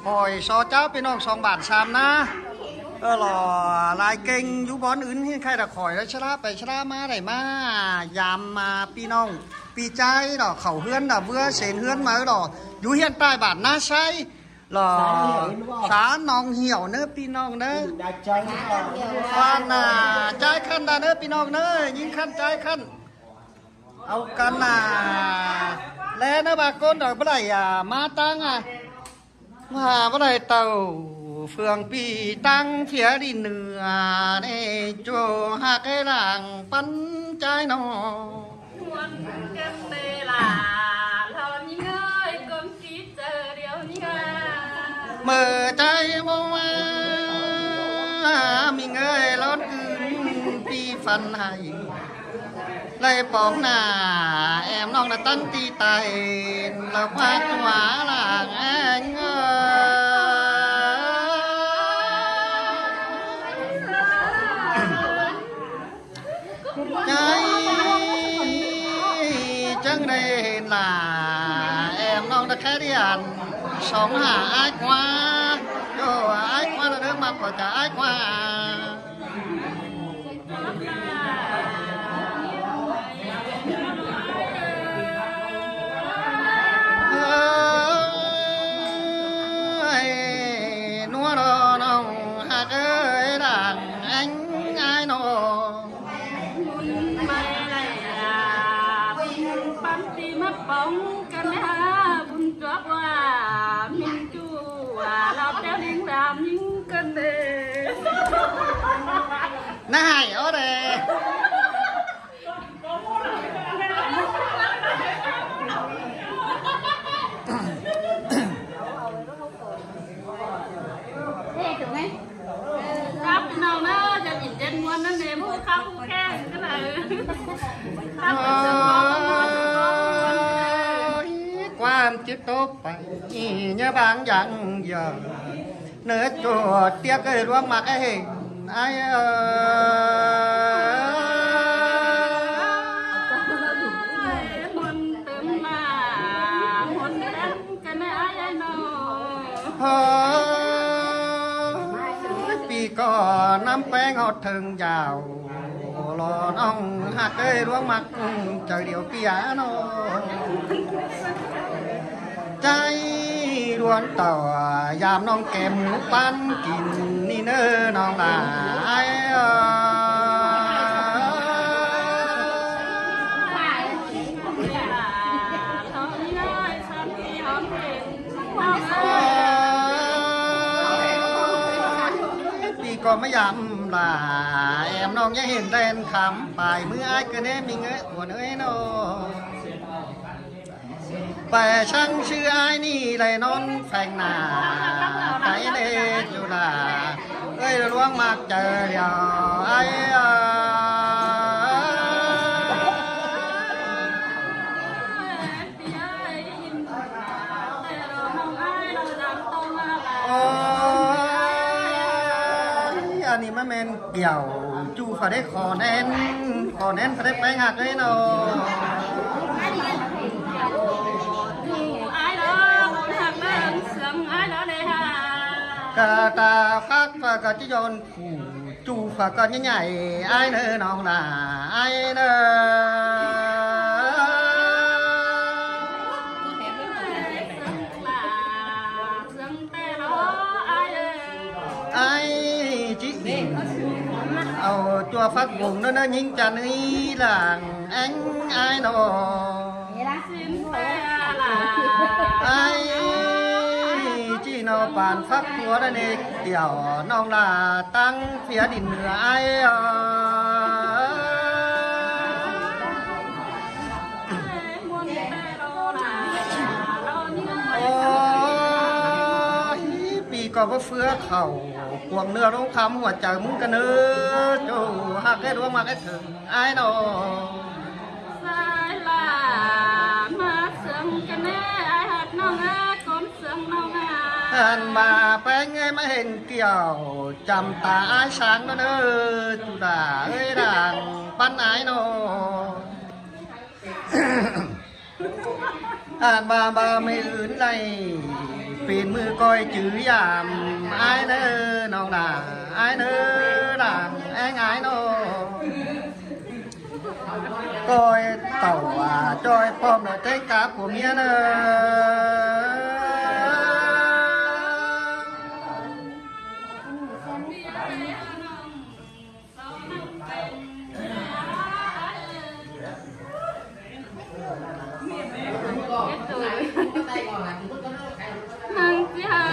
ຂ້ອຍຊໍເຈົ້າ ພີ່ນ້ອງສອງບ້ານສາມນາ ເອີ ຫຼໍ່ຫຼາຍເກັ່ງ ຢູ່ບ່ອນອື່ນເຮັດໃຄລະ ຂ້ອຍລະຊະລາໄປຊະລາມາ ໄດ້ມາຢາມມາພີ່ນ້ອງປີຈາຍດອກ ເຂົ້າເຮືອນດອກ ເວືອເສນເຮືອນມາດອກ ຢູ່ເຮືອນໃຕ້ບ້ານນາໄຊ ຫຼໍ່ ສາໜອງຫ່ຽວເນີ ພີ່ນ້ອງເນີ ບ້ານນາຈາຍຄັນດາເນີ ພີ່ນ້ອງເນີ ຍິງຄັນຈາຍຄັນ ເອົາກັນນາ ແລນະບາກົນດອກ ບໍ່ໄດ້ອາ ມາຕັ້ງອາ ວ່າບໍ່ໄດ້ເຕົ້າເຟືອງປີຕັ້ງເສຍດິນເໜືອ ເນໂຈຮັກໃຫ້ລ່າງປັນໃຈນອ ມ່ວນກັນເດລາ ລອນຍິງເອີຍ ກົມຈີເຈີດຽວນີ້ວ່າ ເມີໃຈບໍ່ວ່າ ມິງເອີຍ ລອນຄືນປີຝັນໃຫ້ ໄລ່ປອງໜ້າແອມນ້ອງນະຕັ້ງຕີໄຕ ລະພາຕົວລາງແອງເອີ ໃຈຈັ່ງໄດ້ເຫັນລະແອມນ້ອງຕະແຄດຽນ ສອງຫ້າອ້າຍກວ່າ ໂຍອ້າຍກວ່າລະເດີ ມັກກໍຈະອ້າຍກວ່າ ເອີຍ ນົວລໍນ້ອງຮັກເອີຍ ດ່າງແອງອ້າຍນ້ອງ ບຸນໄປໄລ່ລາ ບຸນປັນຕີມາປອງກັນຫາ ບຸນຈວບວ່າມິນຈູວ່າ ລາວແຕ້ວລິງລາມິງກັນເດ ນາຍໂອເດ. ເອີ ຄັບ ພີ່ນ້ອງເດີ ຈະກິນເຈັດມ່ວນນັ້ນເດ ໝູ່ຄັບໝູ່ແຂ້ງກັນເອີ ຄັບກັນເຊີນບອກມ່ວນກັນບອກມ່ວນເດີ ຄວາມຈິດຕົກໄປ ຍາບາງຢ່າງເຢີ ເນີໂຈດຕຽກເອີຍ ລວງມັກເອງ ອ້າຍເອີຍ ມົນຕຶມມາ ມົນແລ່ນກັນອ້າຍເອີຍນ້ອງ ເຮີຍ ປີກໍນຳແປ້ງຮອດເທິງຍາວ ລໍນ້ອງຮັກເອີຍ ລວງມັກໃຈດຽວປຽນ້ອງ ໃຈລວນຕໍ່ຍາມນ້ອງແກມໝູປັນກິນນີ້ເນີນ້ອງຫຼ້າ ອ້າຍເອີຍ ປີກໍມາຢາມຫຼ້າ ແອມນ້ອງຍັງເຫັນແດນຄຳ ປາຍມືອ້າຍກະແນມມີເງີຍຫົວເນີຍນ້ອງ ໄປຊ່າງຊື່ອ້າຍນີ້ໄດ້ນອນແຝງໜ້າ ໄປເລຈຸລາ ເອີຍລວງມັກເຈີດຽວ ອ້າຍເອີຍ ໂອ້ຍ ອັນນີ້ມັນແມ່ນ ກ່ຽວຈູ່ພະເດ ຂໍແໜ້ນ ຂໍແໜ້ນພະເດ ແປ້ງຮັກເອີຍນ້ອງ ອ້າຍເດີ ບໍ່ໄດ້ຮັກເດີ ເຊື່ອງອ້າຍເດີເດຮາ ກະຕາພັກພະກະຈິຍອນ ຄູ່ຈູ່ພະກະໃຫຍ່ໆ ອ້າຍເດີນ້ອງຫຼ້າ ອ້າຍເດີ. ອ້າຍຈິເອົາຈົວຝັກບົງເນີ ຍິງຈັນນີ້ລາງແອງອ້າຍນ້ອງ ອ້າຍຈິເນາະ ປານຝັກຫົວໄດ້ເນັກດຽວ ນ້ອງຫຼ້າຕັ້ງເສຍດິນເໜືອອ້າຍເອີຍ. ໂອ້ຍ ປີກໍບໍ່ເຟືອເຂົ້າ ກວງເນື້ອລົງຄຳຫົວໃຈມຶງກະເນີ ໂຈຮັກແທ້ດວງມັກແທ້ເຖິງອ້າຍນ້ອງ ສາຍຫຼ້າມາເຊື່ອງກັນແນ່ ອ້າຍຮັກນ້ອງເອີຍ ຄົນເຊື່ອງນ້ອງອາຍ ອັນມາແປ້ງເອີຍ ມາເຫັນກ່ຽວ ຈຳຕາອ້າຍຊ້າງເດີ ຈຸລາເອີຍ ດາງປັນອ້າຍນ້ອງ. ອາດວ່າບໍ່ມີອື່ນໃດ ເປັນມື້ກ້ອຍຈື່ຢາມອ້າຍເນີ ນ້ອງນາ ອ້າຍເນີ ນາ ແອງອ້າຍນ້ອງ ກ້ອຍເຕົາວ່າຈ້ອຍພ້ອມແລ້ວແຕ່ງກາຜົວເມຍເນີ. ນາງເຈົ້າ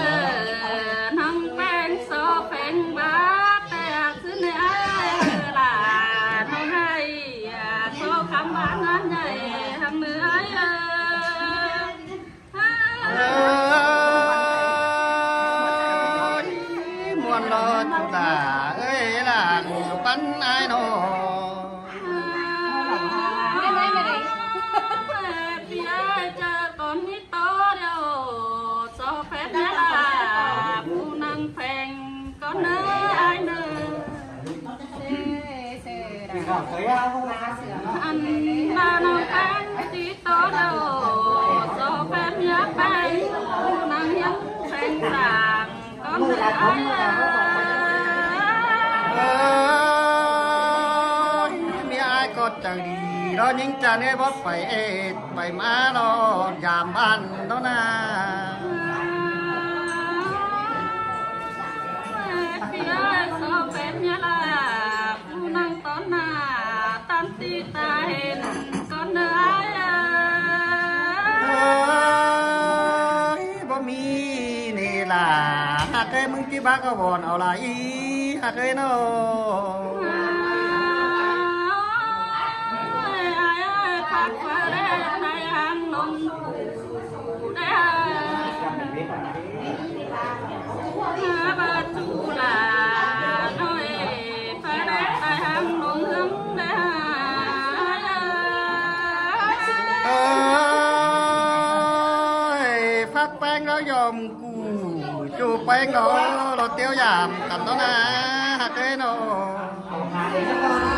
ນາງແປງ ຊໍແປງ ບາດແຕກຊື່ໃນອ້າຍເອີຫຼ້າ ນ້ອງໄຫ້ ຂໍຄຳວ່າງານໃຫຍ່ ຮັກເດີອ້າຍເອີ. ເອີຍ ມ່ວນເລີດພຸ້ນລະເອີຍ ຫຼານປັນອ້າຍນ້ອງ ພີ່ອ້າຍເຈີກ່ອນມີໂຕດຽວ ຊໍແປງ ເອີຫຼ້າ ຜູ້ນາງແພງກ່ອນເດີອ້າຍເດີ. ອັນລານ້ອງແປງຕິໂຕໂດ ຊໍແປງເມຍແປງ ຜູ້ນາງຮຽນແປງສາງ ກ່ອນເດີອ້າຍເອີ. ເອີຍ ເມຍອ້າຍກໍໃຈດີ ລອຍິງຈັນເອີຍ ບໍ່ໄປເອດ ໄປມາລອຍາມບ້ານດອກນາ ເປັນເມຍຫຼ້າ ຜູ້ນັ່ງຕອນໜ້າ ຕາມທີ່ຕາເຫັນກ່ອນເດີອ້າຍເອີຍ. ເອີຍ ບໍ່ມີນີ້ລະ ຮັກເອີຍ ມຶງຊິບາກະວອນເອົາລະອີ ຮັກເອີຍນ້ອງ. ເອີຍ ພັກແປງລາວຢອມ ກູຈູແປງເນາະ ລາວຕຽວຢາມກັນເນາະນາ ຮັກເອີຍເນາະ.